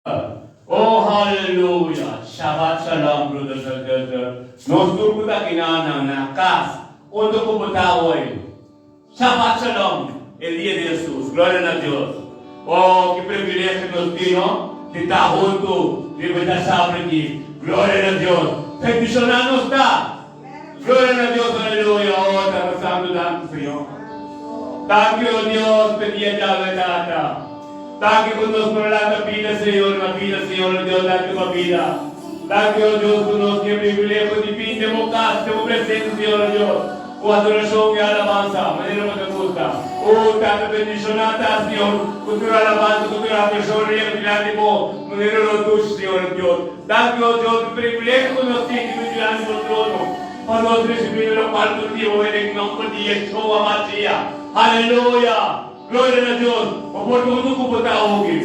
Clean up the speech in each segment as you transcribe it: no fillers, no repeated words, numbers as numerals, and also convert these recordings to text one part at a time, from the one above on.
Oh haleluya! Shabbat shalom broeders en zusters. Nos tur ku ta aki na nan na kas unda ku bo ta awe. Shabbat shalom e dia di Hesus. Gloria na Dios. Oh ki privilegio nos tin no di ta huntu riba e sabra aki. Gloria na Dios. Bendiciona nos ta. Gloria na Dios aleluya. Oh Tata Santu danki Señor. Danki oh Dios p'e dia djawe Tata. Danki ku nos por a lanta bida Señor na bida Señor oh Dios danki pa bida. Danki oh Dios ku nos tin e privilegio di bin den bo kas den bo presensia Señor oh Dios ku adorashon i alabansa manera bo ta gusta. Oh Tata bendishona ta Señor ku tur alabansa ku tur adorashon riba dilanti bo manera lo dushi Señor oh Dios. Danki, o Dios, p'e privilegio ku nos tin di bin dilanti bo trono pa nos risibí lo kual tur dia bo bini den nomber di Yeshua Mashiach. Aleluya! Gloria na Dios! Bo por ta unda ku bo ta awoki.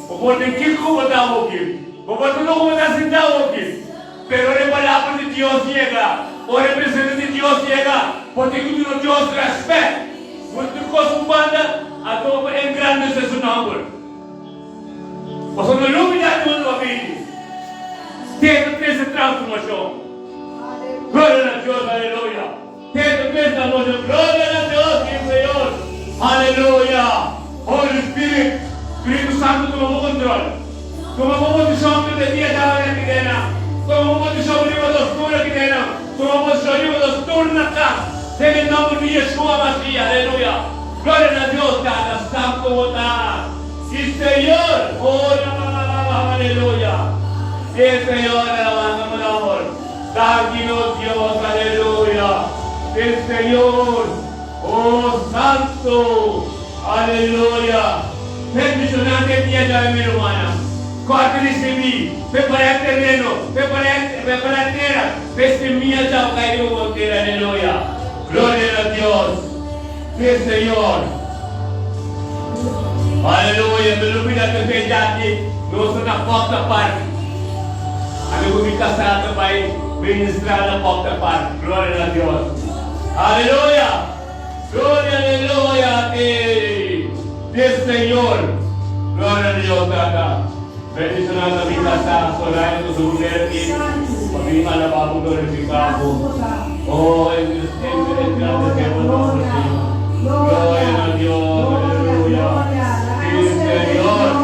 Bo por den kiko ku bo ta awoki. Bo por ta unda ku bo ta sinta awoki. Pero ora e palabra di Dios yega, ora e presensia di Dios yega, bo tin ku duna Dios rèspèt. Bo tin kos un banda, anto bo por engrandesé su nòmber. Pasobra no lubidá di unda bo a bini. Te ta trese transformashon. Gloria na Dios, aleluya. Te ta trese transformashon. Gloria na Dios, mi Señor. Aleluya. Holy Spirit, Spiritu Santu tuma bo control. Tuma bo posishon riba e dia djawe aki dena. Tuma bo posishon riba nos tur aki dena. Tuma bo posishon riba nos tur na kas. Den e nomber di Yeshua Mashiach. Aleluya. Gloria na Dios, Tata Santu bo ta. Si Señor! Oh ramamamama aleluya! Si Señor alabando bo nomber. Danki nos Dios aleluya! Si Señor! Oh Santo! Aleluya! Bendicionante e dia djawe mi rumannan. Corte ricibi, prepara e tereno, prepara prepara e tera p'e semilla djawe cay riba bo tera aleluya! Gloria na Dios! Si Señor! Aleluya, mi lubida ta fe djaki nos ta na Popta Park. Ami ku mi kasá ta bai ministrá na Popta Park. Gloria na Dios. Aleluya! Gloria, aleluya a ti, di Señor. Gloria na Dios, Tata. Bendishoná ta mi kasá, Soraya ku su mujer aki, pa bin alabá bo, glorifiká bo. Oh, engrandesé bo nomber, Señor. Gloria na Dios, aleluya. Sí, Señor.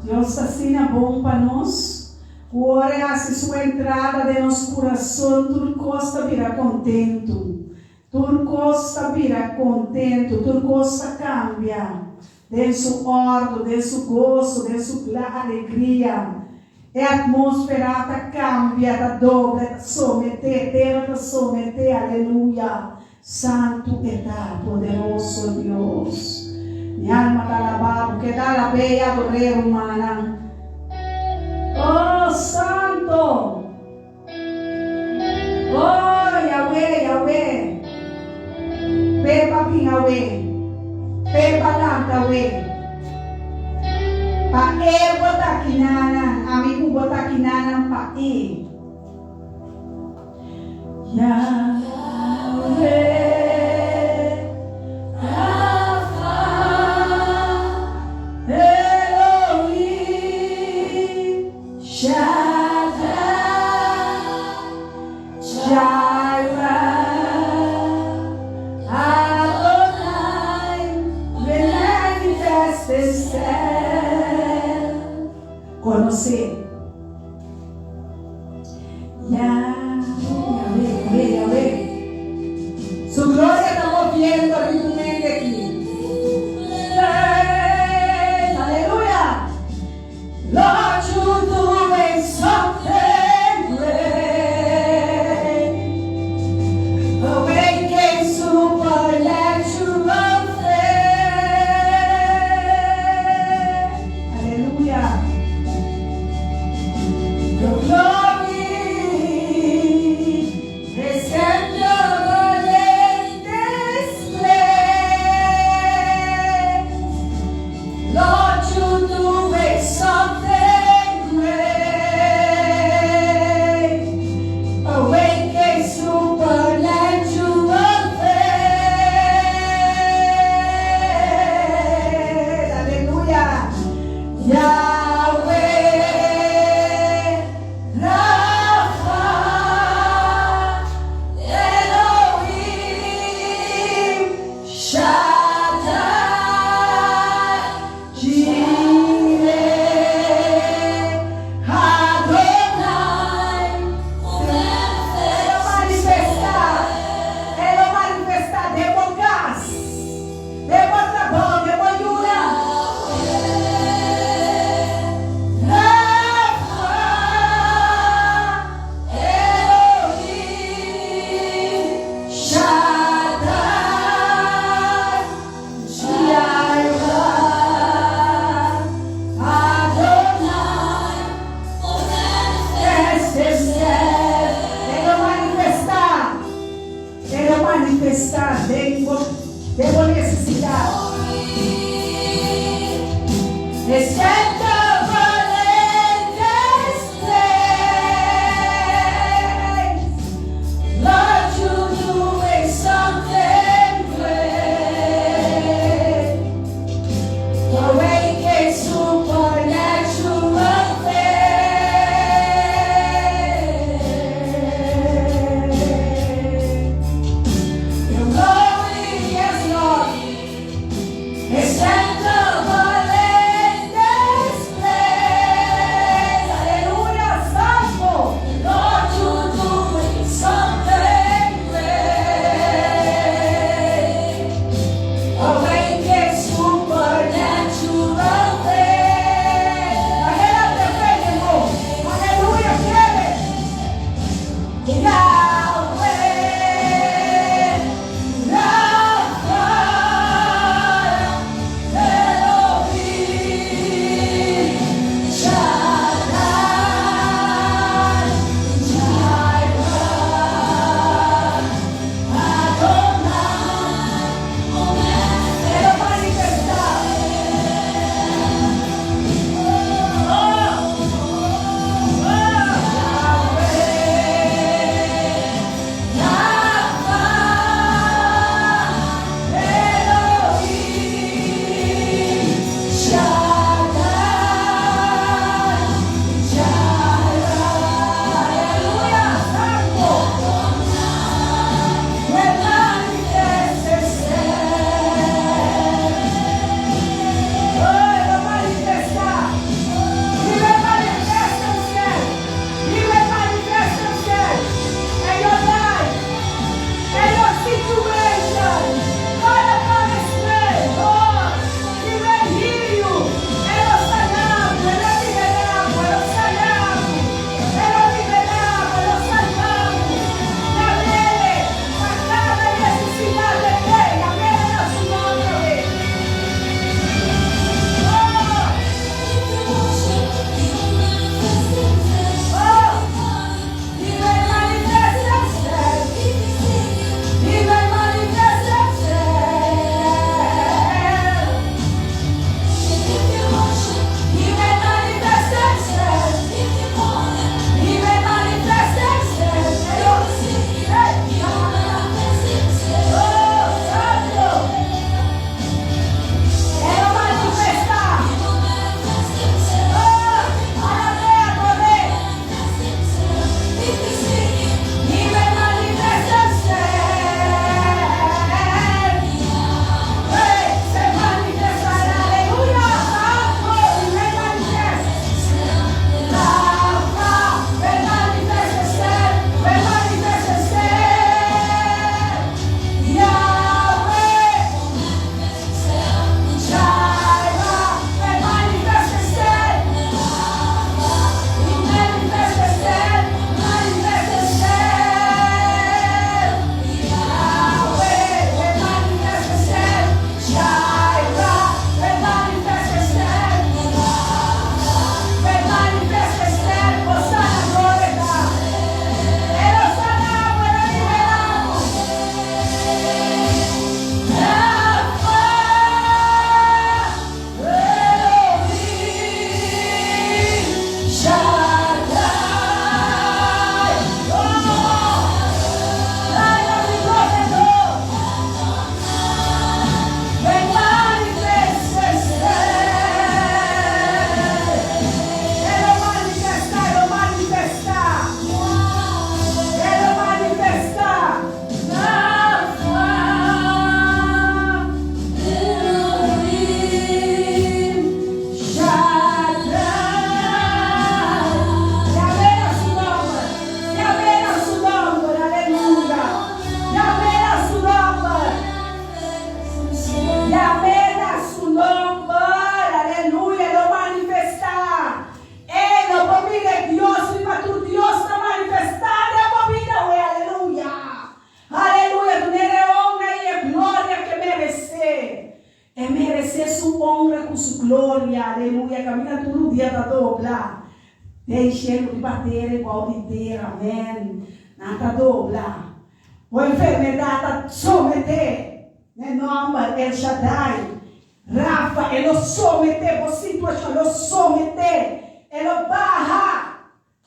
Dios ta asina bon pa nos, ku ora E hasi Su entrada den nos kurason, tur kos ta bira kontentu. Tur kos ta bira kontentu, tur kos ta kambia den Su òrdu, den Su goso, den Su alegria. E atmósfera ta kambia, ta dobla, ta someté, tera ta someté, aleluya. Santu E ta, poderoso Dios. Mi alma ta alabá Bo, keda alab'É i ador'É, rumannan. Oh, santo! Oh, Yahweh, Yahweh! P'e pa bin awe, p'e pa lanta awe. Pa E bo ta kinanan, ami ku bo ta kinanan pa E. Yahweh Rafa Elohim Shaddai Jireh Adonai will manifest himself. Konosé. Yahweh, Yahweh, Yahweh. Su gloria ta moviendo riba un mente aki. Aleluya! Lord, you doing something great. Awaken supernatural faith. Aleluya. Your glory descend over this place. Lord, you doing something great. Awaken supernatural faith. Aleluya. Yahweh Rafa Elohim Shaddai Jireh Adonai. E lo manifestá, E lo manifestá den bo kas, den bo trabou, den bo yunan. Rafa Elohim Shaddai Jireh Adonai manifest himself. E lo manifestá, E lo manifestá den bo nesesidat. Descend over this place. Lord, you doing something great. Awaken supernatural faith. Your glory, yes, Lord. Descend over this place. rudia ta dobla. Den shelu riba tera i bou di tera, amèn. Nan ta dobla. Bo enfermedat ta someté n'e nòmber El Shaddai, Rafa. E lo someté bo situashon, e lo someté, e lo baha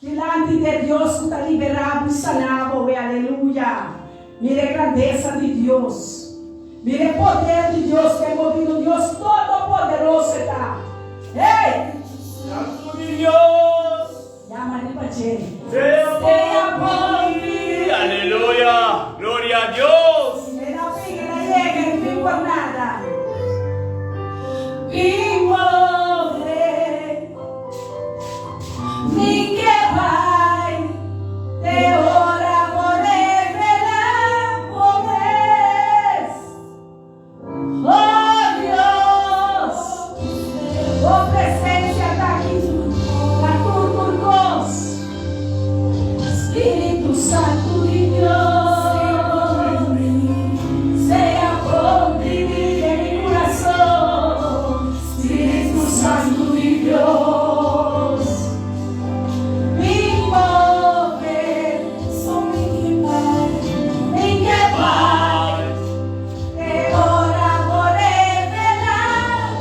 dilanti di e Dios ku ta liberá bo i saná bo. We aleluya! Mira e grandesa di Dios. Mira e poder di Dios den bo bida. Un Dios todopoderoso e ta. Hey! Santu di Dios. Yama riba dje. Sea bon di. Aleluya! Gloria a Dios! E na fin e na yega e fin por nada. Bin move, mi ke bai te ora bo revelá bo mes. Oh Dios, bo presencia ta aki na tur tur cos. Spiritu Santu di Dios, sea bon bini den mi curason. Spiritu Santu di Dios, bin move, mi ke bai. E ora bo revelá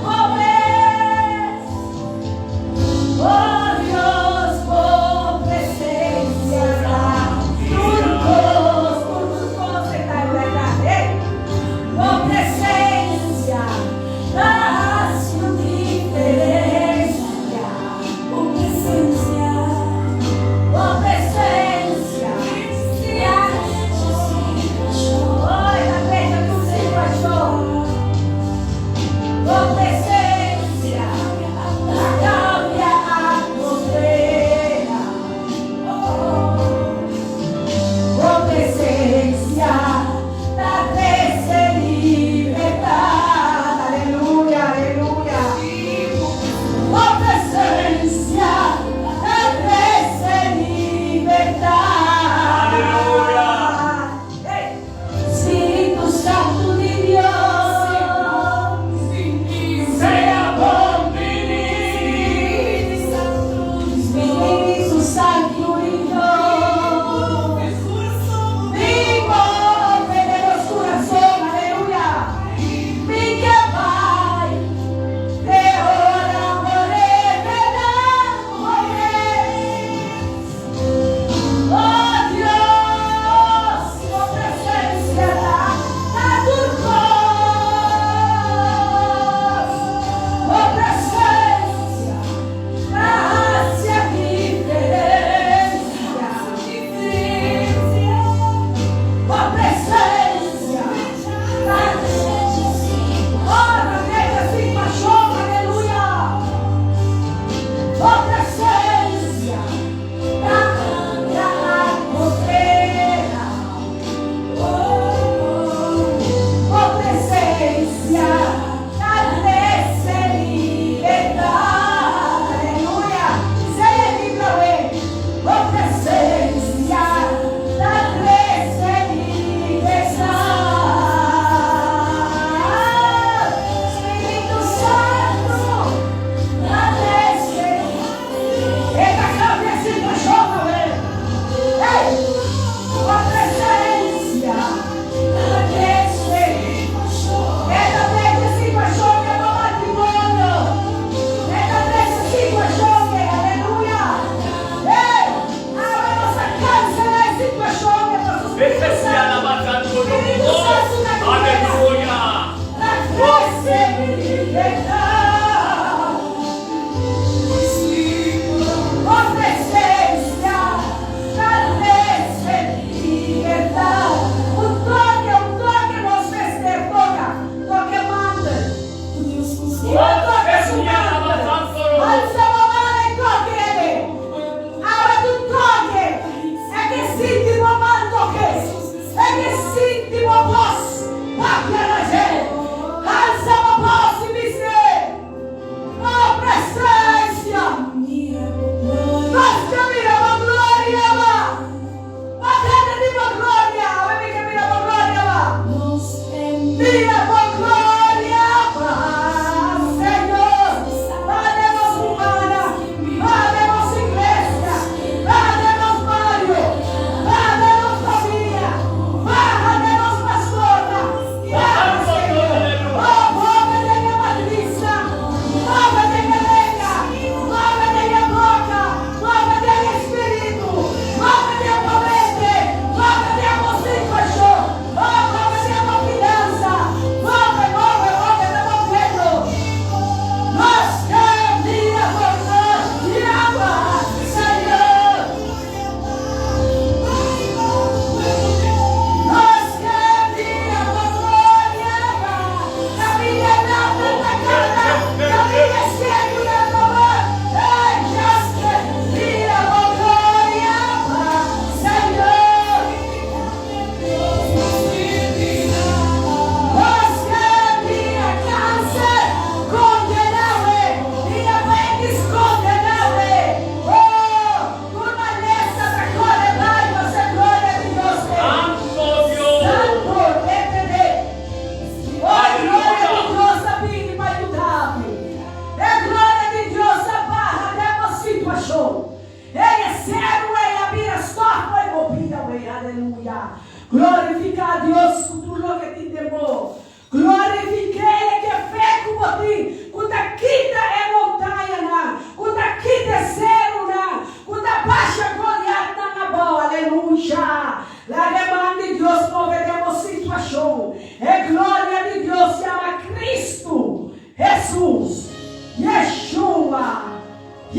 bo mes, oh Dios, bo presencia ta tur cos, tur tur cos e ta e berdad, hey. Bo presencia ta haci un diferencia, bo presencia, bo presencia. Bo presencia ta cambia.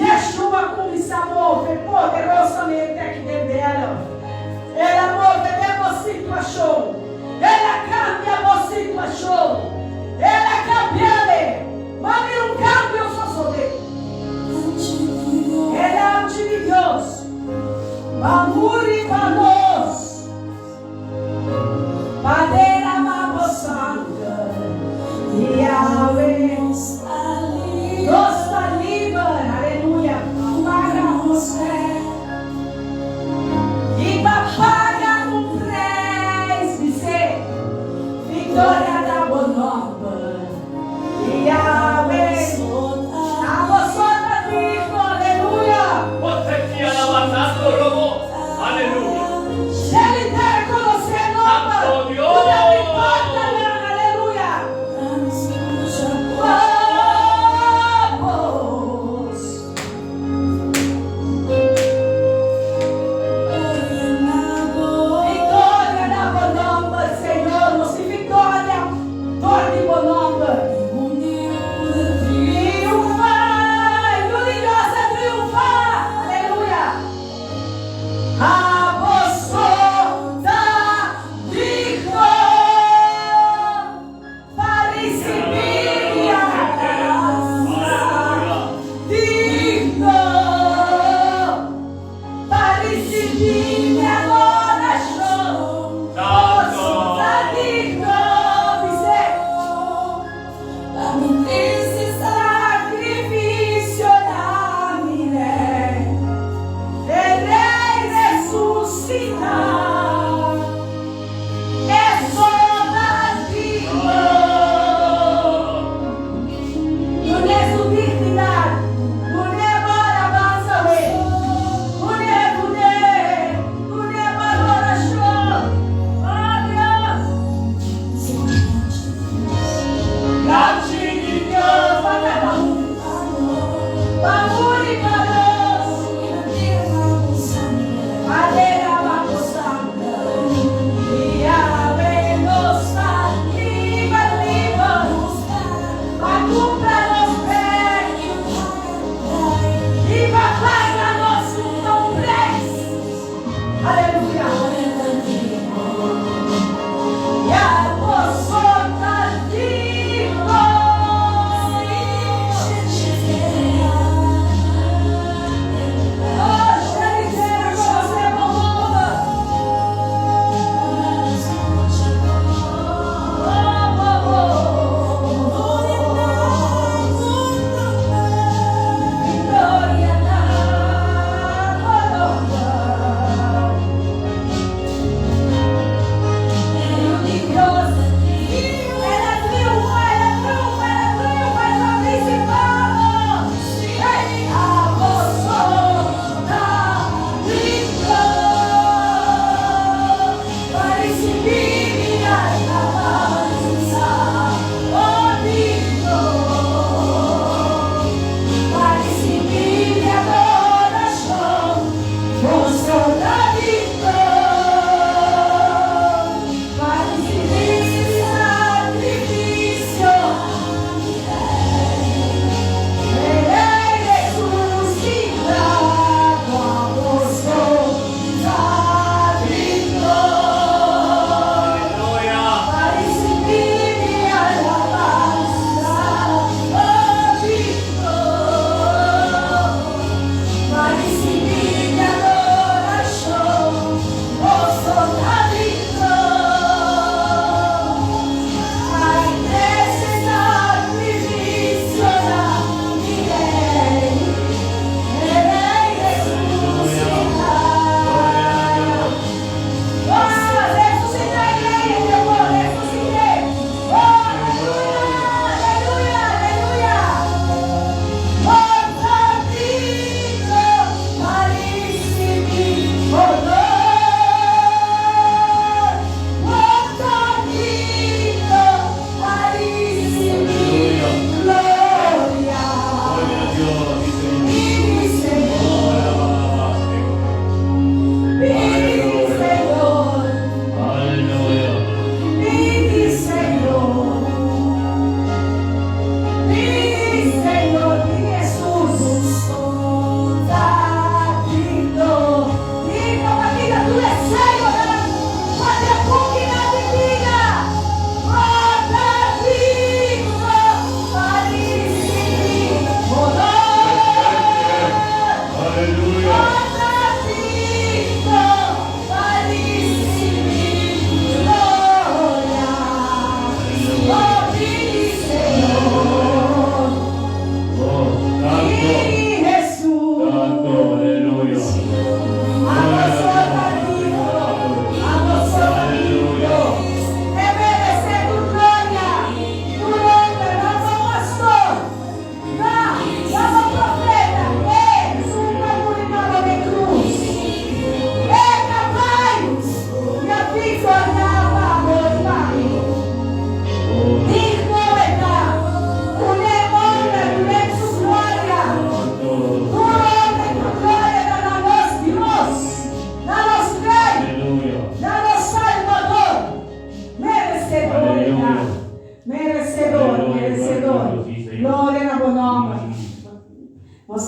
Yeshua a kuminsá move poderosamente aki den Delft. El a move den bo situashon. El a kambia bo situashon. El a kambia'le. Bo a mira un kambio sosodé. E Lamchi di Dios pa muri pa nos, pa derama bo sanger. Yahweh, nos ta liber, aleluya, paga nos fe i pa paga un prijs, bis'é, Victoria ta bo nomber.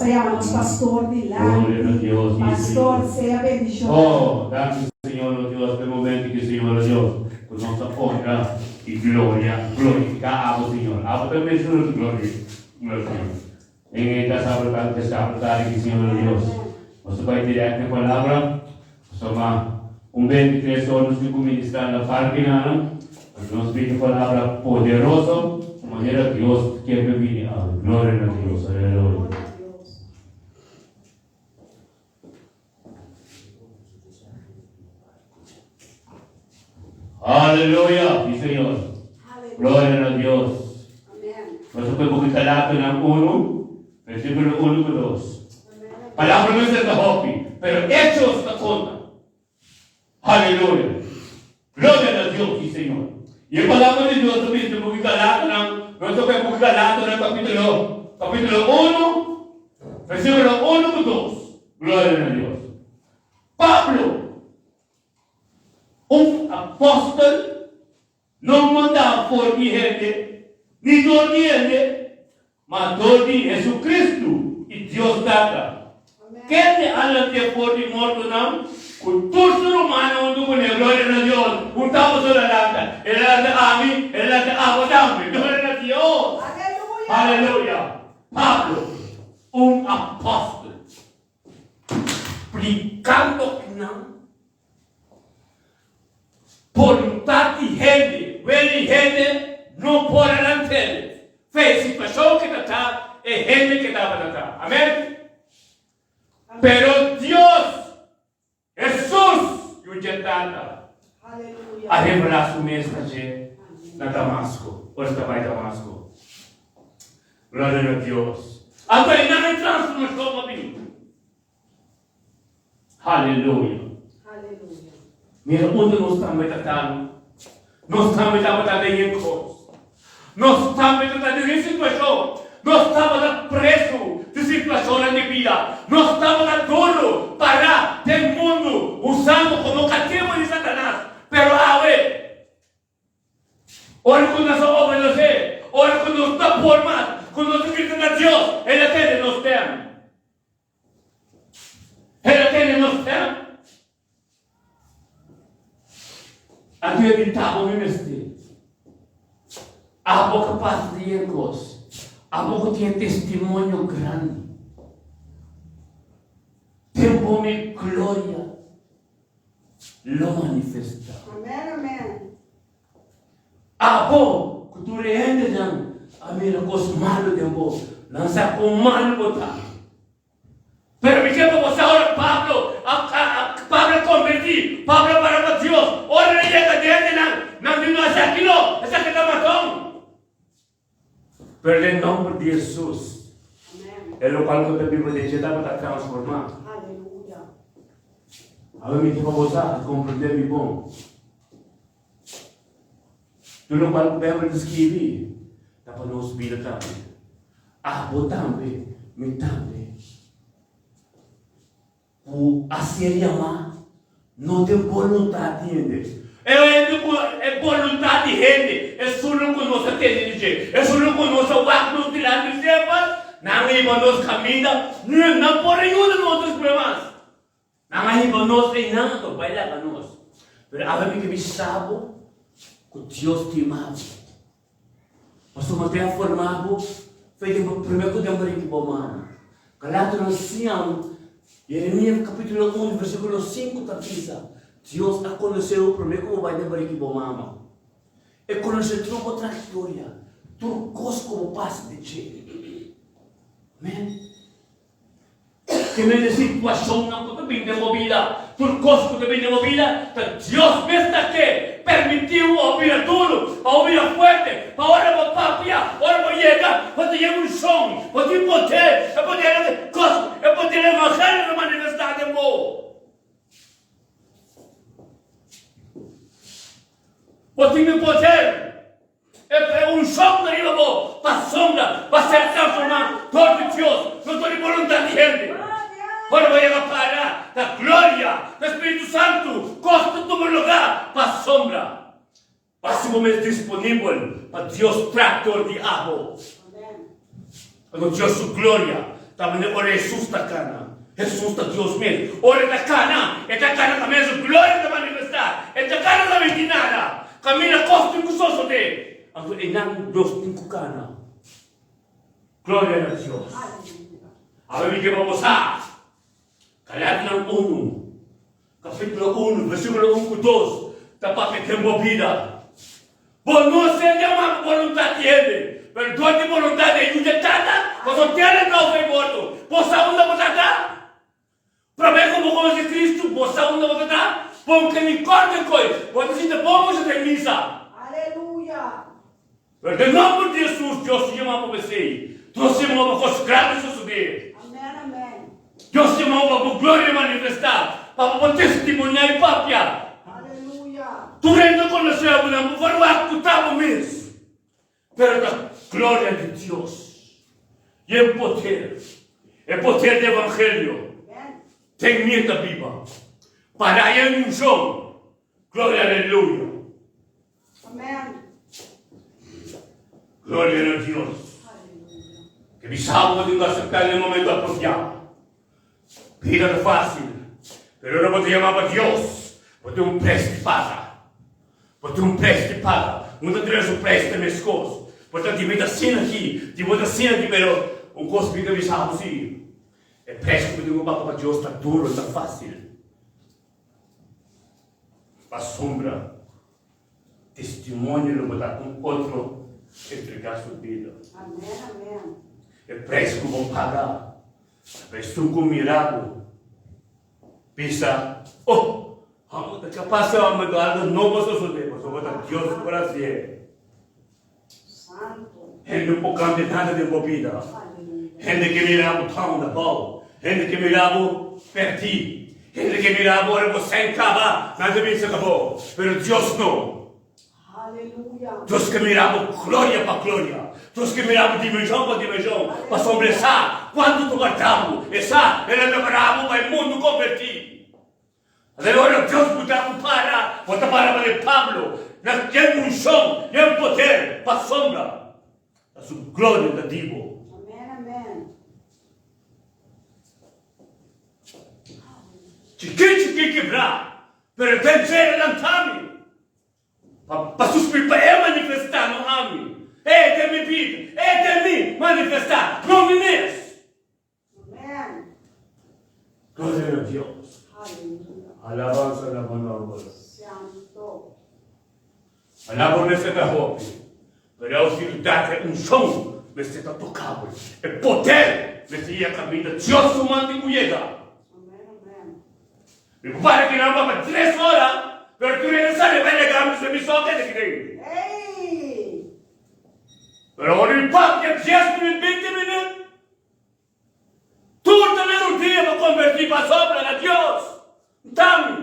ta yama nos pastor dilanti. Pastor, sea bendiciona. Oh, danki Señor o Dios pa e momento ki Señor o Dios ku nos ta honra i gloria glorifiká abo Señor. Abo ta merese nos gloria Señor. Den e ta sabra ta sabra tardi ki Señor o Dios. Nos ta bai dirèkt na e palabra. Pasobra un 23 or nos tin ku ministrá na parkenan. Nos bini palabra poderoso manera Dios kier pa bini awe. Gloria na Dios. Aleluya. Aleluya, mi Señor. Gloria na Dios. Nos a kohe Galatonan 1, versículo 1 ku 2. Palabra mester ta hopi, pero hechos ta konta. Aleluya. Gloria na Dios, mi Señor. I e palabra di Dios ta bisa den buki Galatonan, nos ta kohe buki Galatonan kapítulo, kapítulo 1, versículo 1 ku 2. Gloria na Dios. Pablo, Un apòstel no mandá for di hende, ni dor di hende, ma dor di Hesukristu i Dios Tata, kende a lant'é for di mortonan ku tur su rumannan huntu kuné. Gloria na Dios! Un ta boso la lanta, el a lanta ami, el a lanta abo tambe. Gloria na Dios! Aleluya! Pablo, un apòstel. Splikando kinan boluntat di hende, weli hende no por a lant'el fe e situashon ke ta ta e hende ke tabata ta. Amen. Pero Dios, Hesus, yu dje Tata, a revelá su mes na dje na Damasco, ora e ta bai Damasco. Gloria na Dios. Anto einan e transformashon a bin. Haleluya. Mira unda nos tambe ta tano. Nos tambe tabata den e kos. Nos tambe ta den e situashon. Nos tabata presu di situashonnan di bida. Nos tabata duru pará den mundu usando komo katibu di Satanas. Pero awe, Ora ku nos a obedesé, ora ku nos ta por mas, ku nos ta grita na Dios, El a tende nos stem. El a tende nos stem. Anto e grita bo mi mester. Abo kapas di yen kos. Abo ku tin e testimonio grandi. Den bo mi gloria. Lo manifestá. Abo ku tur e hendenan a mira kos malu den bo, nan sa kon malu bo ta. Pero mi ke pa bo sa ora Pablo a Pablo a kombertí, Pablo a para pa Dios, ora el a yega den hendenan, nan di no esaki no, esaki ta maton. Pero den nomber di Hesus, e lokual ku ta biba den dje tabata transformá. Awe mi ke pa bo sa i komprendé mi bon. Tur lokual ku Beibel ta skibi ta pa nos bida tambe. Abo tambe, mi tambe. Ku a ser yamá no den boluntat di hende. E hende ku e boluntat di hende, esunnan ku nos a tende di dje, esunnan ku nos a wak nos dilanti semper, nan a hiba nos kaminda, nan por a yuda nos despues mas. Nan a hiba nos einan, anto bai laga nos. Pero awe mi ke bisa bo ku Dios stima bo. Pasobra bo a forma bo fe den bo prome ku den barigi bo mama. Galatonan siña Jeremias kapitulo 1 versikulo 5 ta bisa, Dios a konosé bo prome ku bo bai den barigi bo mama. E konosé tur bo trayektoria, tur kos ku bo pasa den dje. Amen. Te mende situashonnan ku ta bin den bo bida, tur kos ku ta bin den bo bida, ta Dios mes ta ke permití bo pa bo bira duru, pa bo bira fuerte, pa ora bo papia, ora bo yega, bo ta yega un shon, bo tin poder, e poder di kos, e poder di evangelio ta manifestá den bo. Bo tin e poder. E unshon ta riba bo pasobra bo a ser transformá dor di Dios, no dor di boluntat di hende. Ora bo yega para ta gloria di Spiritu Santu, kos ta tuma lugá pasobra bo hasi bo mes disponibel pa Dios tra dor di abo. Anto Dios su gloria. Ta manera ora Hesus ta kana. Hesus ta Dios mes. Ora e ta kana, e ta kana kaminda su gloria ta manifestá. E ta kana kaminda tin nada. Kaminda kos tin ku sosodé. Anto einan nos tin ku kana. Gloria na Dios. Awe mi ke pa bo sa, Galatianan unu, kapítulo unu, versíkulo un ku dos ta papia den bo bida. Bo no ser yamá pa boluntat di hende, pero dor di boluntat di e Yu dje Tata, pasobra tera no ofre morto. Bo sa unda bo ta ta? Promé ku bo konosé Kristu, bo sa unda bo ta ta? Bon ke mi kòrda koi, bo ta sinti bon ku ta den misa. Aleluya! Pero den nòmber di Hesus, Dios ta yama bo pa esei. Dios ta yama bo pa kos grandi sosodé. Amèn, amèn. Dios ta yama bo pa bo gloria manifestá, pa bo por testimoniá i papia. Aleluya! Tur hende konosé bo, nan bo por wak ku ta bo mes. Pero ta gloria di Dios i e poder, e poder di evangelio den mi ta biba. Para e unshon. Gloria aleluya. Gloria na Dios. Ke bisa bo tin ku aseptá den e momento apropiado. Bida ta fácil, pero ora bo ta yama pa Dios, bo tin un pres di paga. Bo tin un pres di paga. No ta trese un pres ta meskos. Bo ta di mi ta asina aki, di bo ta asina aki, pero un kos mi ta bisa bo si, e pres ku bo tin ku paga pa Dios ta duro, no ta fácil. Pasobra testimonio lo bo ta ku un otro entregá su bida. E pres ku bo paga ta esun ku mira bo bisa, Oh, amo ta kapas e hòmber do algu nobo sosodé, pasobra ta Dios ku por hasié. Hende por kambia nada den bo bida. Hende ke mira bo down abou. Hende ke mira bo pèrdí. Hende ke mira bo ora bo sèn kaba, nan ta bisa ka bo. Pero Dios no. Dios ke mira bo gloria pa gloria. Dios ke mira bo dimenshon pa dimenshon. Pasobra e sa kuantu ta warda bo. E sa el a prepará bo pa e mundu konvertí. Awe ora Dios bo ta ku para, bo ta para manera Pablo, na ken unshon, den poder, pasobra ta su gloria ta di bo. Amen, amen. Chikí chikí kibrá, pero den dje e lantá mi, pa pa su spiritu pa e manifestá, no ami. E den mi bida, e den mi manifestá, no mi mes. Amen. Gloria na Dios. Aleluya. Alabansa na bo nomber. Santo. Alaba mester ta hopi, pero e outoridat, e unshon mester ta tokabel. E poder mester yega kaminda Dios su man tin ku yega. Amen, amen. Mi por para kinan pa tres ora, pero tur hende sali bai laga mi, so mi so keda kiden. Hey! Pero ora mi papia dies minut, binti minut, tur ta na rudia pa konvertí pasobra na Dios. Nta mi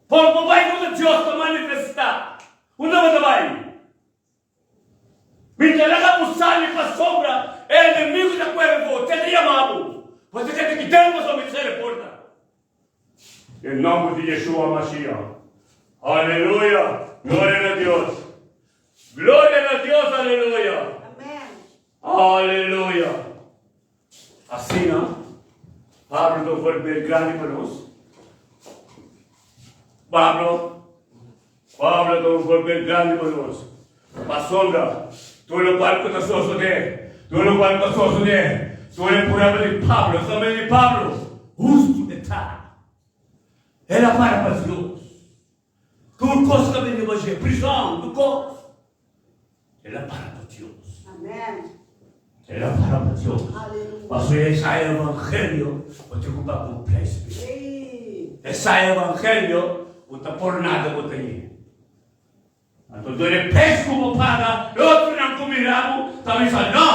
por bo bai unda Dios ta manifestá? Unda bo ta bai? Mi ta laga bo sali pasobra e enemigu ta kuere bo, te ta yama bo. Bo ta keda ki den pasobra mi ta sera e porta. Den nomber di Yeshua Mashiach. Aleluya! Gloria na Dios! Gloria na Dios! Aleluya! Amen. Aleluya! Asina, Pablo ta un voorbeeld grandi pa nos. Pablo, Pablo ta un voorbeeld grandi pa nos. Pasobra, tur lokual ku ta sosodé, tur lokual ku a sosodé, tur e prueba di Pablo, eksamen di Pablo, hustu e ta. El a para pa Dios. Tur kos ku a bini riba dje, prison, tur kos, el a para pa Dios. Amen. El a para pa Dios. Aleluya. Pasobra esei e evangelio bo tin ku paga un prijs p'e. Ei. Esei e evangelio bo ta por nada bo ta yega. Anto dor e pes ku bo paga, e otronan ku mira bo ta bisa, No!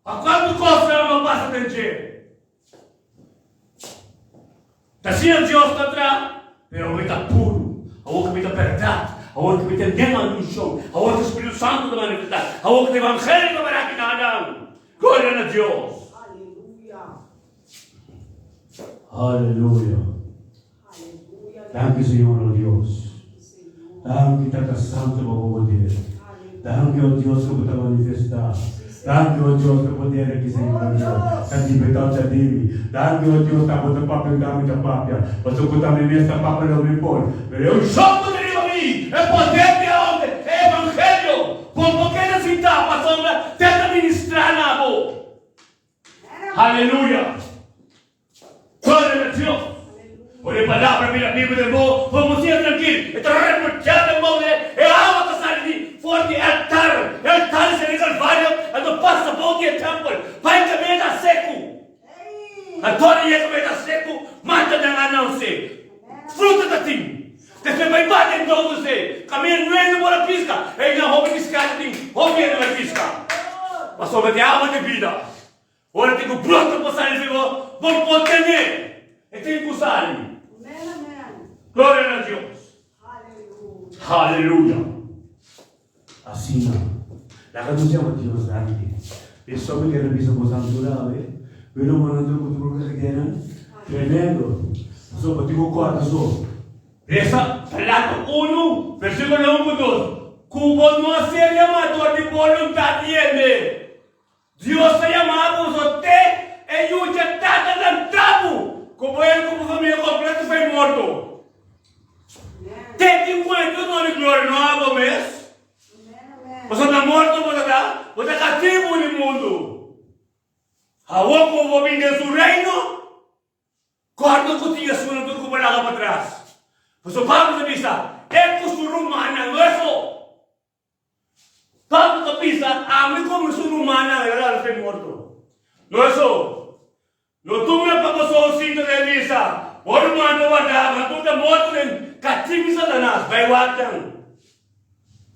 Pa kuantu kos nan lo pasa den dje? Ta asina Dios ta traha, pero awor mi ta puru, awor ku mi ta bèrdat, awor ku mi ta den anunshon, awor ku Spiritu Santu ta manifestá, awor ku ta evangelio ta para aki na nan. Gloria na Dios! Aleluya! Aleluya! Danki Señor o Dios. Danki Tata Santo pa bo poder. Danki o Dios ku bo ta manifestá. Danki, o Dios, pa e poder aki, Señor mi Dios, ta libertá ta di mi. Danki, o Dios, ta bo ta papia ku ta mi ta papia, pasobra ku ta mi mes ta papia lo mi por. Pero e unshon ku ta riba mi, e poder di e homber, e evangelio, bo no keda sintá pasobra te ta ministrá na bo. Aleluya! Gloria na Dios! Ora e palabra bira bibu den bo, bo por siña trankil. E ta remochá den bo manera e awa ta sali di for di e altar. E altar di Señor Calvario anto pasa bou di e tempel pa e kaminda ta seku. Anto ora e kaminda ta seku, mata nan a nansé. Fruta ta tin. Despues bai bati den dodo se. Kaminda nuevo por a piska. Einan hopi piskado tin, hopi hende bai piska. Pasobra di awa di bida. Ora tin ku brota pa sali di bo, bo no por tene. E tin ku sali. Gloria na Dios. Haleluya. Asina, laga nos yama Dios danki. Esou mi kere bisa boso antura awe, mi rumannan tur ku tur ku kenan, tremendo. Pasobra bo tin ku kòrda so. Resa Galato unu, versíkulo un ku dos, ku bo no a ser yamá dor di boluntat di hende. Dios ta yama boso te e yu dje Tata lanta bo ku bo el ku bo famia kompleto fai morto. Te tin wei Dios no di gloria no abo mes. Pasobra na morto bo ta ta, bo ta katibu di mundu. Awor ku bo bin den su reino, kòrda ku tin esunnan tur ku bo laga patras. Pasobra Pablo ta bisa, E ku su rumannan no e so. Pablo ta bisa, Ami ku mi su rumannan era lanta fe morto. No eso. No tuma pa boso un sinta den misa. Bo ruman ta warda, ma tur ta morto den katibu di Satanas. Bai wak nan.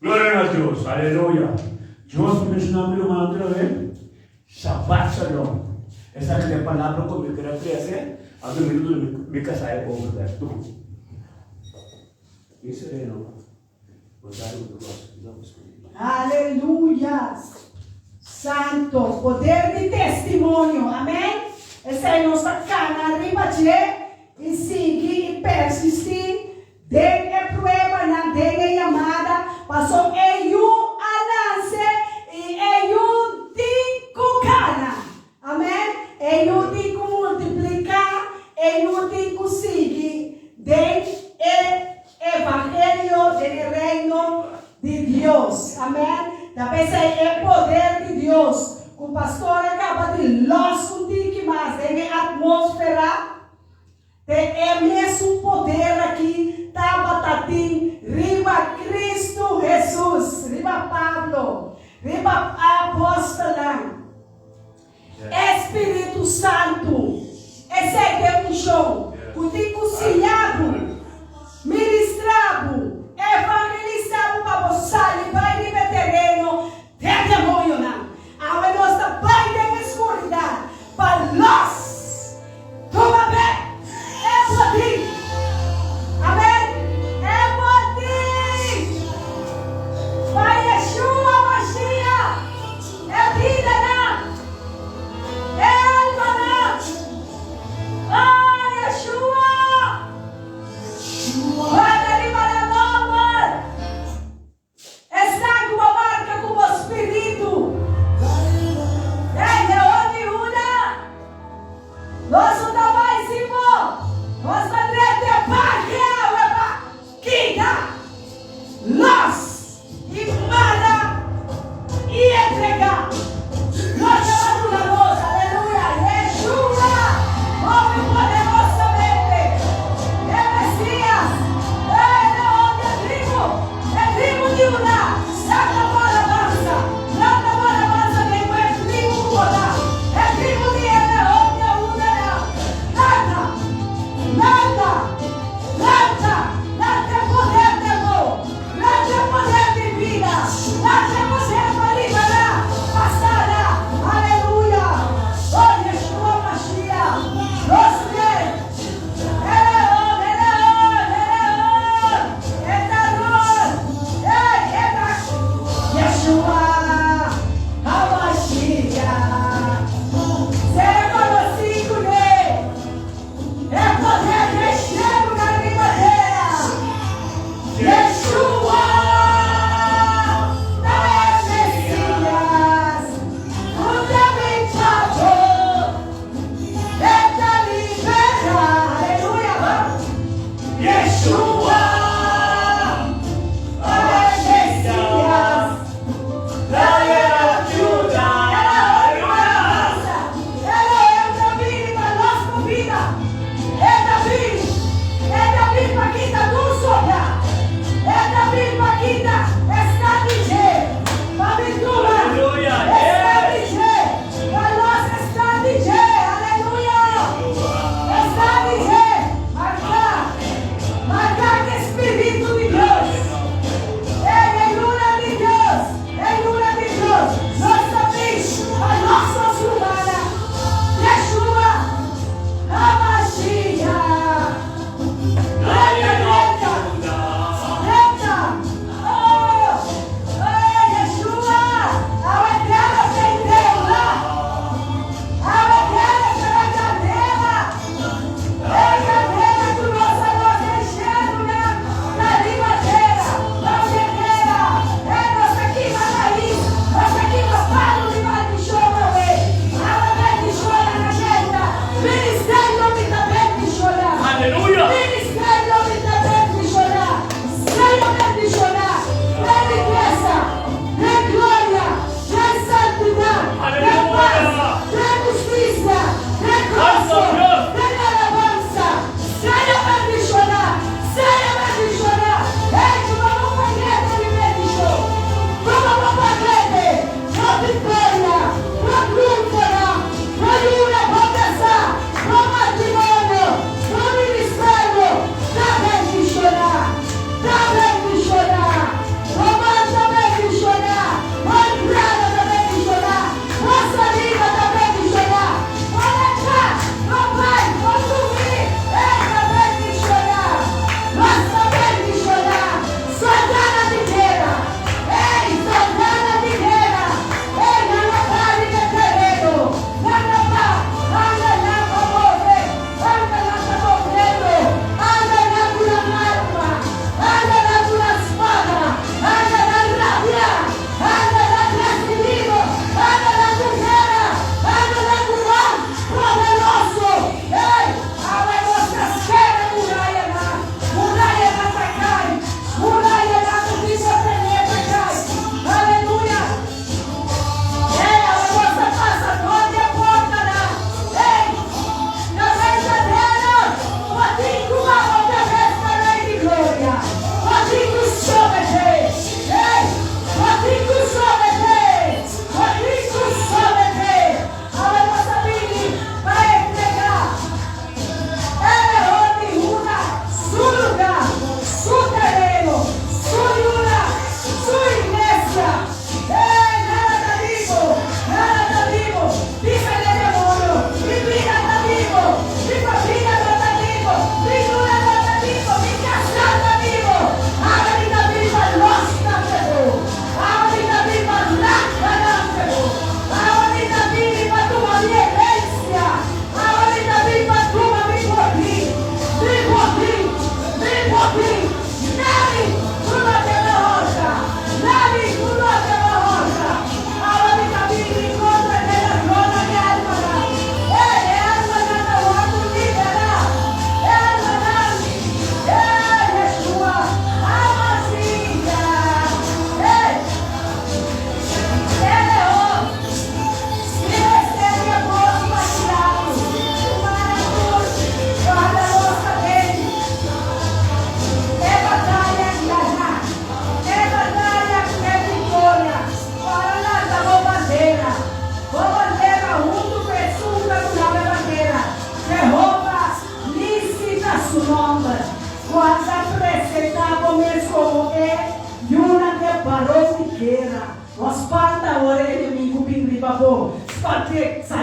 Gloria na Dios. Aleluya. Dios a menshoná mi rumannan otra vez. Shabbat shalom. Esaki ta e palabra ku mi kere trese, anto mi ta duna mi kasá e over bek tur. Mi sereno. Aleluya! Santo, poder di testimonio. Amen. Esei nos ta kana riba dje i sigui i persistí den e pruebanan, den e yamada, paso e yu a nanse i e yu tin ku kana. Amen. E yu tin ku multipliká, e yu tin ku sigui den e Evangelio den e Reino di Dios. Amen. Ta p'esei e poder di Dios ku pastor a kaba di lòs un tiki mas den e atmósfera, te e mesun poder aki tabata tin riba Kristu Hesus, riba Pablo, riba apòstelnan. E Spiritu Santu, esei ta e unshon ku tin ku siña bo, ministra bo, evangelisá bo pa bo sali bai riba e tereno den demonionan. Awe nos ta bai den e skuridat pa lòs. Tuma bek e botin. Amen. E botin. Pa Yeshua Mashiach. E bidanan. E almanan. Oh, Yeshua. Guarda riba nan nomber. Esnan ku bo marka ku bo spiritu. Ei, Leon di Huda, nos no ta bai sin bo. Nos ta drenta e parke awe pa kita, los i mara i entregá. Nos ta bai duna nos, aleluya, Yeshua, move poderosamente, e Mesias, e Leon di e tribu. E tribu di Huda, lanta bo alabansa, lanta bo alabansa den ku e tribu ku bo ta. E tribu di e leon di Huda nan, lanta, lanta.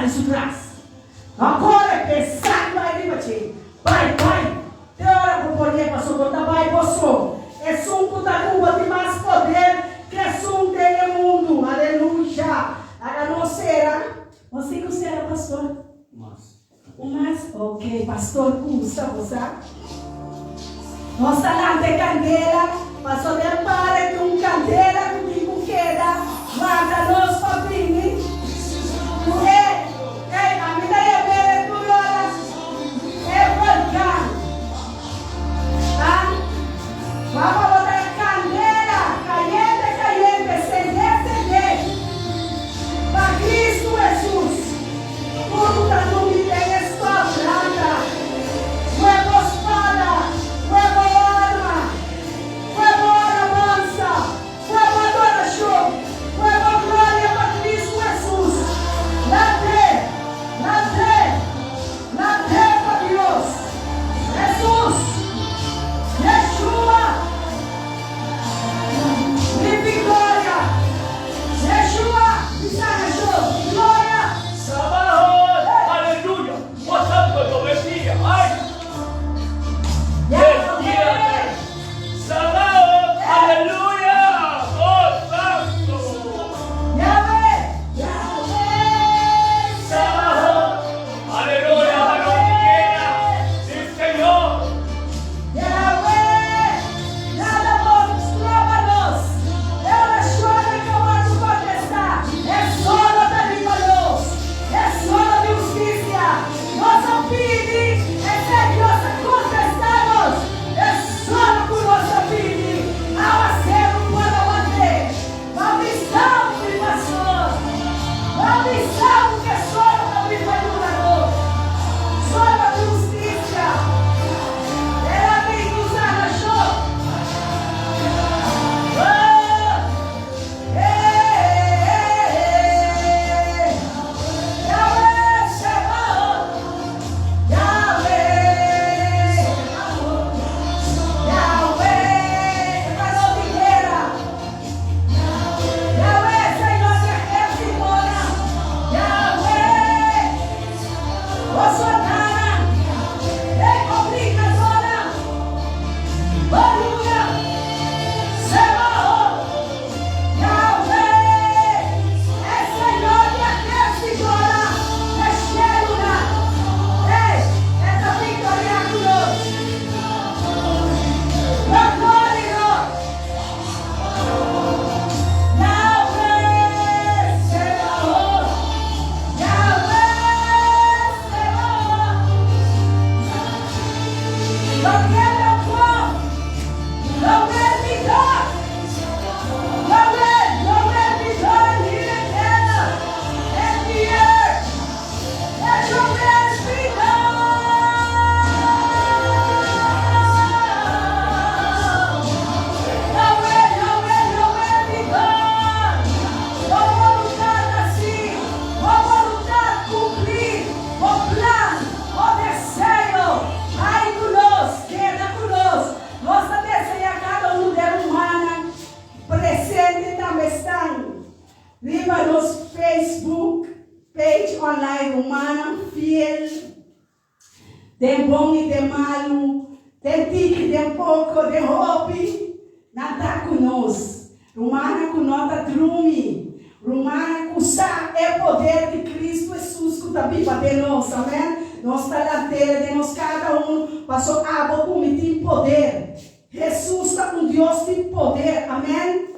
sali su tras. No kore p'e sali bai riba dje. Bai, bai, te ora ku por ye paso bo ta bai bo so. Esun ku ta ku bo tin mas poder ku esun den e mundu. Aleluya! Laga nos sera. Nos tin ku sera, pastor? Mas. Un mas? Ok, pastor gusta, bo sa. Nos ta lanta e kandela, paso den pare tin un kandela ku tin ku keda warda nos pa bini. Ku e, ey, ami ta yam'é tur ora e volkan. Ah, wak pa bo ta kandela, kayente, kayente, sendé, sendé, pa Kristu Hesus. Tur ku ta drumi den e stòf lanta, Kue bo spada, kue bo arma, kue bo alabansa, kue bo adorashon, kue bo gloria pa Kristu Hesus. Lant'é, lant'é, lant'é pa Dios. Hesus, Yeshua, mi viktoria. Yeshua, mi sanashon, mi gloria. Sabaoth! Aleluya! Oh Santo e Mesía! Ay! Yahweh! Sabaoth! Aleluya! Oh Santo! Yahweh! Yahweh! Sabaoth! Aleluya! Aleluya! Sí, Señor! Yahweh! Nada por stroba nos. E orashonnan ku a wòrdu kontestá, e solo ta riba nos. E solo di hustisia. Nos a pidi, esei Dios a kontestá nos. E solo ku nos a pidi, awaseru por a want'é. Bo a bisa mi, pastor. Bo a bisa ku e solo ta bin pa yuda nos. Solo di hustisia. El a bin ku sanashon. Oh! Yahweh Sebaot, Yahweh Sebaot, Yahweh e varó di guera, Yahweh Señor di ejércitonan, Yahweh bo soldánan, e obligadónan, bo luna, Sebaot. Yahweh, e Señor di ejércitonan den shelunan, ey, e ta victoriá cu nos. Lo gloria nos. Yahweh Sebaot, Yahweh Sebaot. Lo keda bo, lo wèrdi dòs. Yahweh, Yahweh be done here in heaven and the earth. Let your will be done. Yahweh, Yahweh, your will be done. Bo boluntat hasi, bo boluntat kumpli, bo plan, bo deseo. Bai ku nos, keda ku nos. Nos ta deseá kada un den rumannan presente tambe stan riba nos Facebook page online Rumannan Fiel den bon i den malu, den tiki, den poko, den hopi, nan ta ku nos. Rumannan ku no ta drumi, rumannan ku sa e poder di Kristu Hesus ku ta biba den nos, amen. Nos ta lant'El den nos kada un, paso abo ku mi tin poder. Hesus ta un Dios di poder, amen.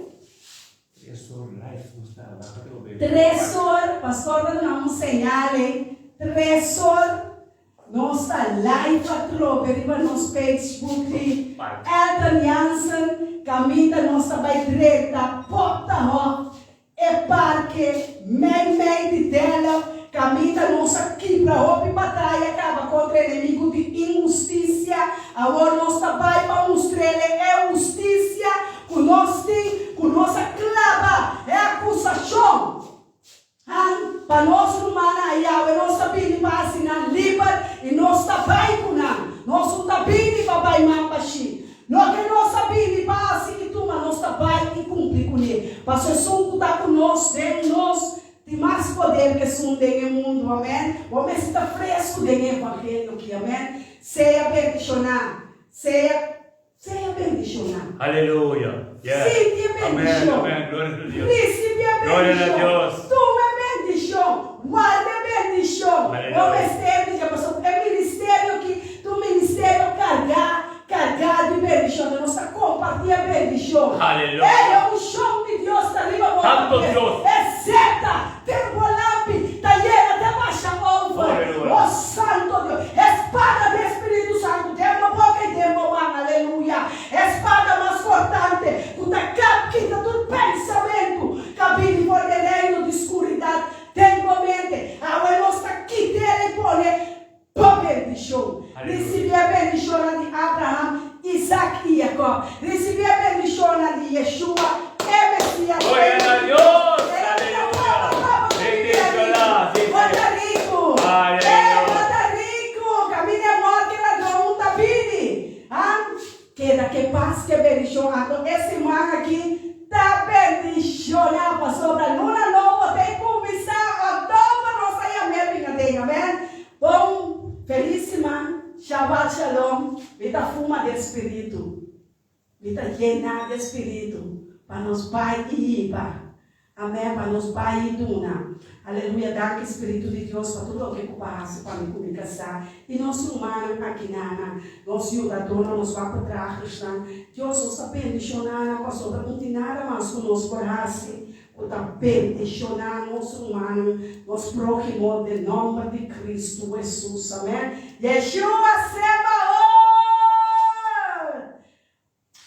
Tresor, pastor ta duna un señal ei, tresor. Nos ta live atrobe riba nos Facebook di Elton Jansen, kaminda nos ta bai drenta Poptahof, e parke mei mei di Delft, kaminda nos a kibra hopi bataya kaba kontra enemigu di inhustisia. Awor nos ta bai pa mustr'el e hustisia ku nos tin, ku nos a klaba e akusashon. Han, pa nos rumannan a Yahweh nos ta bini pa hasi nan liber i nos ta bai ku nan. Nos un ta bini pa bai man bashí. Loke nos a bini pa hasi i tuma nos ta bai i kumpli kuné. Pasobra esun ku ta ku nos den nos tin mas poder ku esun den e mundu. Amèn. Bo mester ta fresku den e evangelio aki. Amèn. Sea bendishoná. Sea sea bendishoná. Aleluya. Yes. Sinti e Amèn, bendishon. amèn. Gloria na Dios. Risibí e Gloria na bendishon. Dios. Tuma e bendishon. Warda e bendishon. Bo Aleluya. mester di dje pasobra e ministerio aki ta un ministerio kargá, kargá di bendishon. Nos ta kompartí e bendishon. Aleluya. Ey, e unshon di Dios ta riba bo Santo kabes. Dios. E zeta den bo lampi ta yena te basha over. Aleluya. O Santo Dios. E spada di e Spiritu Santu den bo boka i den bo man. Aleluya. E spada mas kortante ku ta kap kita tur pensamentu ka bini for di e reino di skuridat den bo mente. Awe nos ta kit'el i pone pa bendishon. Risibí e bendishonnan di Abraham, Isaac i Jacob. Risibí e bendishonnan di Yeshua, e Mesias. Gloria na Dios! Aleluya! Bendishoná! Si, Bo ta riku! Aleluya! Bo ta riku! Kaminda e morte ladron un ta bini. Han keda ke pas ke bendishon. Anto e siman aki ta bendishoná pasobra luna nobo ta e kuminsá. Òktober nos ta yam'é bin aden. Amèn. Bon felis siman. Shabbat shalom. Mi ta fuma den spiritu. Mi ta yená den spiritu pa nos bai i hiba. Amèn pa nos bai i duna. Aleluya danki spiritu di Dios pa tur loke ku bo a hasi pa mi ku mi kasá i nos rumannan akinanan, nos yudadónan, nos wapendragersnan. Dios nos ta bendishoná nan pasobra no tin nada mas ku nos por hasi ku ta bendishoná nos rumannan, nos próhimo den nòmber di Kristu Hesus. Amèn. Yeshua Sebaot!